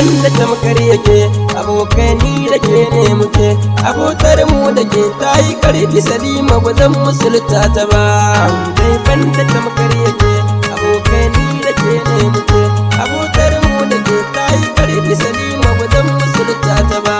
Ban da tamkar yake, abokai ni da ke ne muke. Abotar mu da ke ta yi karfi, Salima, ba zan musulta ta ba. Dai ban da tamkar yake, abokai ni da ke ne muke. Abotar mu da ke ta yi karfi, Salima, ba zan musulta ta ba.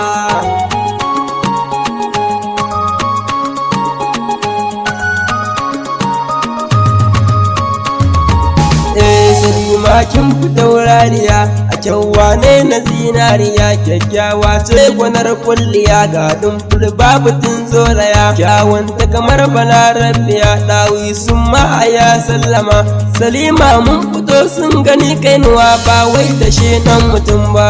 Eh Salima, kin fi taurariya a kyauwa ne na zinariya. Kyakkyawa ce gwanar kulliya, ga dumfur babu tun zolaya. Kyawun ta kamar balarabiya, ɗawi sun ma'aya sallama. Salima, mun fito sun gani, kainuwa ba wai da shi nan mutum ba.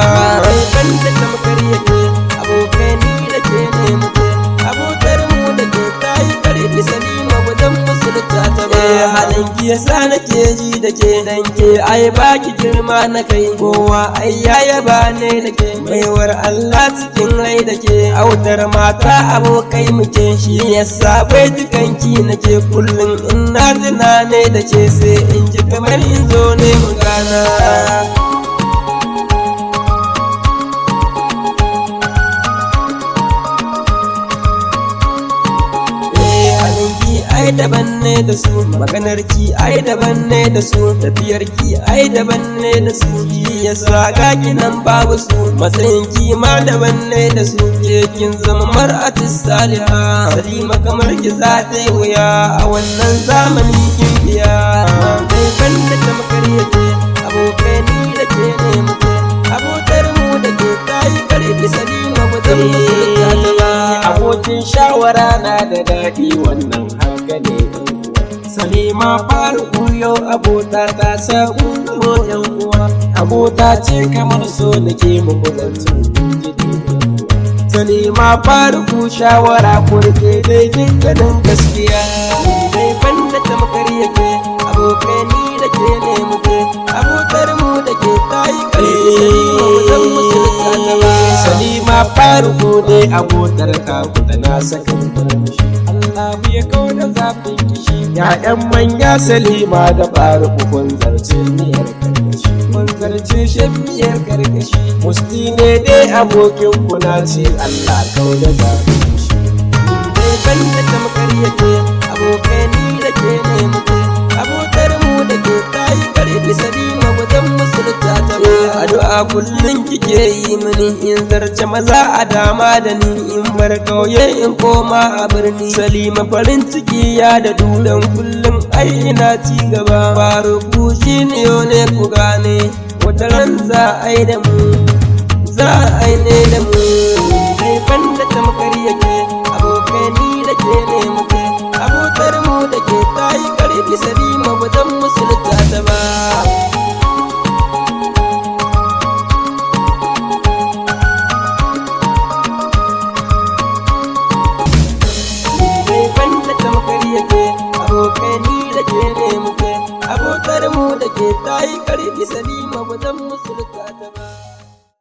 Ban da tamkar yake, abokai ni da ke ne muke. Abotar mu da ke ta yi karfi, Salima, ba zan musulta ta ba. Halin ki yasa nake ji da ke, dan ke ai baki girma na kai. Kowa ai ya yaba ne da ke, baiwar Allah cikin rai da ke. Autar mata, abokai muke, shi yasa bai dukanki nake. Kullum ina tunane da ke, sai in ji kamar in zo ne mu gana. Ki ai daban ne da su, maganar ki ai daban ne da su, tafiyar ki ai daban ne da su. Ki yasa ga nan babu su, matsayin ki ma daban ne da su. Ke kin zama mar'atis saliha, Salima, kamar ki za ta yi wuya a wannan zamani kin biya. Dai ban da tamkar yake, abokai ni da ke ne muke. Abotar mu da ke ta yi karfi, Salima, ba zan musulta ta ba. Abokin shawara na da daɗi, wannan haka ne. Salima Faruku, yau abota ta sa kun yan uwa. Abota ce kamar so, nake muku zancen. Salima Faruku, shawara kurke dai dukkanin gaskiya. Dai ban da tamkar yake, abokai ni da ke ne muke. Abotar mu da ke ta yi karfi, Salima, ba zan musulta ta ba. Salima Faruku dai, abotar ta tana sakan murmushi. Allah ya kau da zafin kishi. Ya'yan manya, Salima da Faruku, kun zarce miyar karkashi. Kun zarce shan miyar karkashi. Musti ne dai abokin kuna ce, Allah kau da zafin kishi. Dai ban da tamkar yake, abokai ni da ke ne muke. Abotar mu da ke ta yi karfi, Salima, ba zan musulta ta ba. Addu'a kullum kike yi mini in zarce maza a dama da ni, in bar kauye in koma a birni. Salima, farin ciki ya da dudan kullum ai ina ci gaba. Faruku shi ne ne ku gane, wata ran za a yi da mu, za a yi ne da mu. Dai ban da tamkar yake, abokai ni da ke ne muke. Abotar mu da ke ta yi karfi, Salima, ba zan musulta ta ba. Dai ban da tamkar yake, abokai ni da ke ne muke. Abotar mu da ke ta yi karfi, Salima, ba zan musulta